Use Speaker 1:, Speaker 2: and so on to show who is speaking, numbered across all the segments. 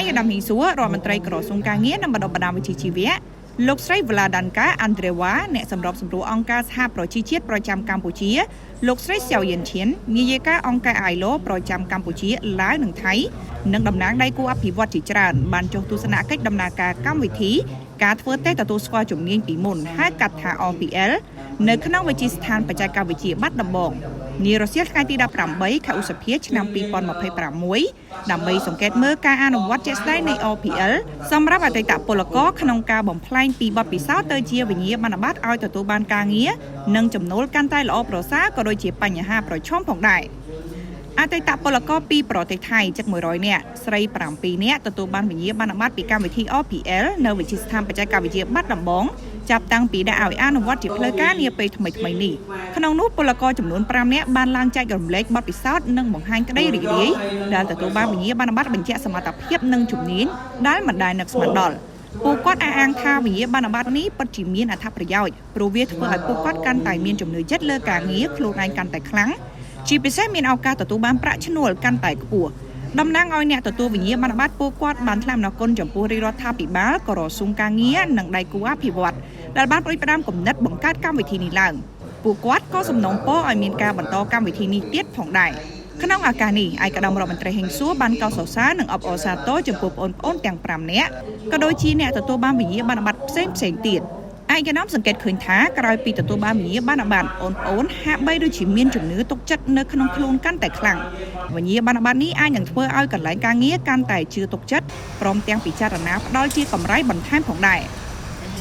Speaker 1: កឧត្តមហេងសួររដ្ឋមន្ត្រីក្រសួងការងារនិងបណ្ដុះបណ្ដាលវិជ្ជាជីវៈលោកស្រី Vladanka Andreeva អ្នកសម្របសម្រួលអង្គការសហប្រជាជាតិប្រចាំកម្ពុជាលោកស្រីសៀវយិនឈៀននាយិកាអង្គការ ILO ប្រចាំកម្ពុជាឡាវនិងថៃនិងតំណាងដៃគូអភិវឌ្ឍជាច្រើនបានចុះទស្សនកិច្ចដំណើរការកម្មវិធីការធ្វើតេស្តទទួលស្គាល់ជំនាញពីមុនហៅកាត់ថា RPL នៅក្នុងវិទ្យាស្ថានបច្ចេកវិទ្យាបាត់ដំបងនារសៀលថ្ងៃទី18ខែឧសភាឆ្នាំ2026ដើម្បីសង្កេតមើលការអនុវត្តជាក់ស្ដែងនៃ RPL សម្រាប់អតីតពលករក្នុងការបំផ្លែងពីបទពិសោធន៍ទៅជាវិញ្ញាបនបត្រឲ្យទទួលបានការងារនិងចំណូលកាន់តែល្អប្រសើរក៏ដូចជាបញ្ហាប្រឈមផងដែរអតីតពលករពីប្រទេសថៃជិត100នាក់ស្រី7នាក់ទទួលបានវិញ្ញាបនបត្រពីកម្មវិធី RPL នៅវិទ្យាស្ថានបច្ចេកវិទ្យាបាត់ដំបងចាប់តាំងពីដាក់ឲ្យអនុវត្តជាផ្លូវការនាពេលថ្មីៗនេះក្នុងនោះពលករចំនួន5នាក់បានឡើងចែករំលែកបទពិសោធន៍និងបង្ហាញក្តីរីករាយដែលទទួលបានវិញ្ញាបនបត្របញ្ជាក់សមត្ថភាពនិងជំនាញដែលមិនដែលនឹកស្មានដល់ពួកគាត់អះអាងថាវិញ្ញាបនបត្រនេះពិតជាមានអត្ថប្រយោជន៍ព្រោះវាធ្វើឲ្យពួកគាត់កាន់តែមានជំនឿចិត្តលើការងារខ្លួនឯងកាន់តែខ្លាំងជាពិសេសមានឱកាសទទួលបានប្រាក់ឈ្នួលកាន់តែខ្ពស់តំណាងឲ្យអ្នកទទួលវិញ្ញាបនបត្រពួកគាត់បានថ្លែងអំណរគុណចំពោះរាជរដ្ឋាភិបាលក្រសួងការងារនិងដៃគូអភិវឌ្ឍដែលបានផ្ដួចផ្ដើមគំនិតបង្កើតកម្មវិធីនេះឡើងពួកគាត់ក៏សំណូមពរឲ្យមានការបន្តកម្មវិធីនេះទៀតផងដែរក្នុងឱកាសនេះឯកឧត្តមរដ្ឋមន្ត្រីហេងសួរបានកោតសរសើរនិងអបអរសាទរចំពោះប្អូនៗទាំង5នាក់ក៏ដូចជាអ្នកទទួលបានវិញ្ញាបនបត្រផ្សេងៗទៀតឯកឧត្តមសង្កេតឃើញថាក្រោយពីទទួលបានវិញ្ញាបនបត្រអូនប្អូនហាក់បីដូចជាមានជំនឿទុកចិត្តនៅក្នុងខ្លួនកាន់តែខ្លាំងវិញ្ញាបនបត្រនេះអាចនឹងធ្វើឲ្យកន្លែងការងារកាន់តែជឿទុកចិត្តព្រមទាំងពិចារណាផ្ដល់ជាកម្រៃបន្ថែមផងដែរ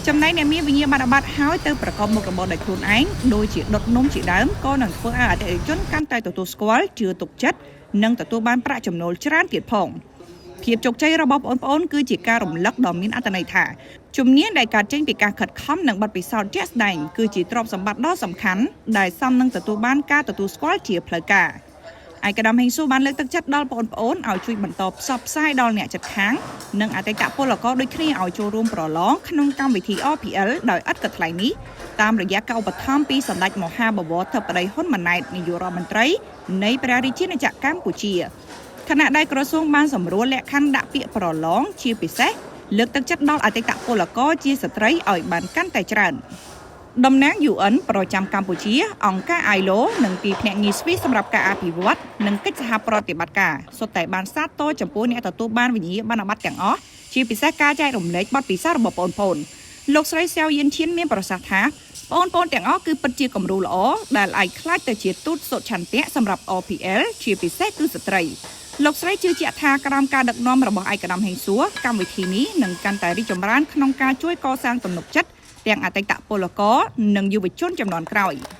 Speaker 1: ចំណែកអ្នកមានវិញ្ញាបនបត្រហើយទៅប្រកបមុខរបរដោយខ្លួនឯងដូចជាដុតនំជាដើមក៏នឹងធ្វើឲ្យអតិថិជនកាន់តែទទួលស្គាល់ជឿទុកចិត្តនិងទទួលបានប្រាក់ចំណូលច្រើនទៀតផងភាពជោគជ័យរបស់បងប្អូនគឺជាការរំលឹកដ៏មានអត្ថន័យថាជំនាញដែលកើតចេញពីការខិតខំនិងបទពិសោធន៍ជាក់ស្ដែងគឺជាទ្រព្យសម្បត្តិដ៏សំខាន់ដែលសមនឹងទទួលបានការទទួលស្គាល់ជាផ្លូវការឯកឧត្តមហេងសួរបានលើកទឹកចិត្តដល់បងប្អូនឲ្យជួយបន្តផ្សព្វផ្សាយដល់អ្នកជិតខាងនិងអតីតពលករដូចគ្នាឲ្យចូលរួមប្រឡងក្នុងកម្មវិធី RPL ដោយឥតគិតថ្លៃនេះតាមរយៈការឧបត្ថម្ភពីសម្ដេចមហាបវរធិបតីហ៊ុនម៉ាណែតនាយករដ្ឋមន្ត្រីនៃព្រះរាជាណាចក្រកម្ពុជាខណៈដែលក្រសួងបានសម្រួលលក្ខខណ្ឌដាក់ពាក្យប្រឡងជាពិសេសលើកទឹកចិត្តដល់អតីតពលករជាស្ត្រីឲ្យបានកាន់តែច្រើនតំណាង UN ប្រចាំកម្ពុជា អង្គការ ILO និងទីភ្នាក់ងារស្វីសសម្រាប់ការអភិវឌ្ឍនិងកិច្ចសហប្រតិបត្តិការសុទ្ធតែបានសាទរចំពោះអ្នកទទួលបានវិញ្ញាបនបត្រទាំងអស់ជាពិសេសការចែករំលែកបទពិសោធន៍របស់បងប្អូនលោកស្រីសៀវយិនឈៀនមានប្រសាសន៍ថាបងប្អូនទាំងអស់គឺពិតជាគំរូល្អដែលអាចក្លាយទៅជាទូតសុឆន្ទៈសម្រាប់ RPL ជាពិសេសគឺស្ត្រីលោកស្រីជឿជាក់ថាក្រោមការដឹកនាំរបស់ឯកឧត្តមហេងសួរកម្មវិធីនេះនឹងកាន់តែរីកចម្រើនក្នុងការជួយកសាងទំនុកចិត្តទាំងអតីតពលករនិងយុវជនជំនាន់ក្រោយ។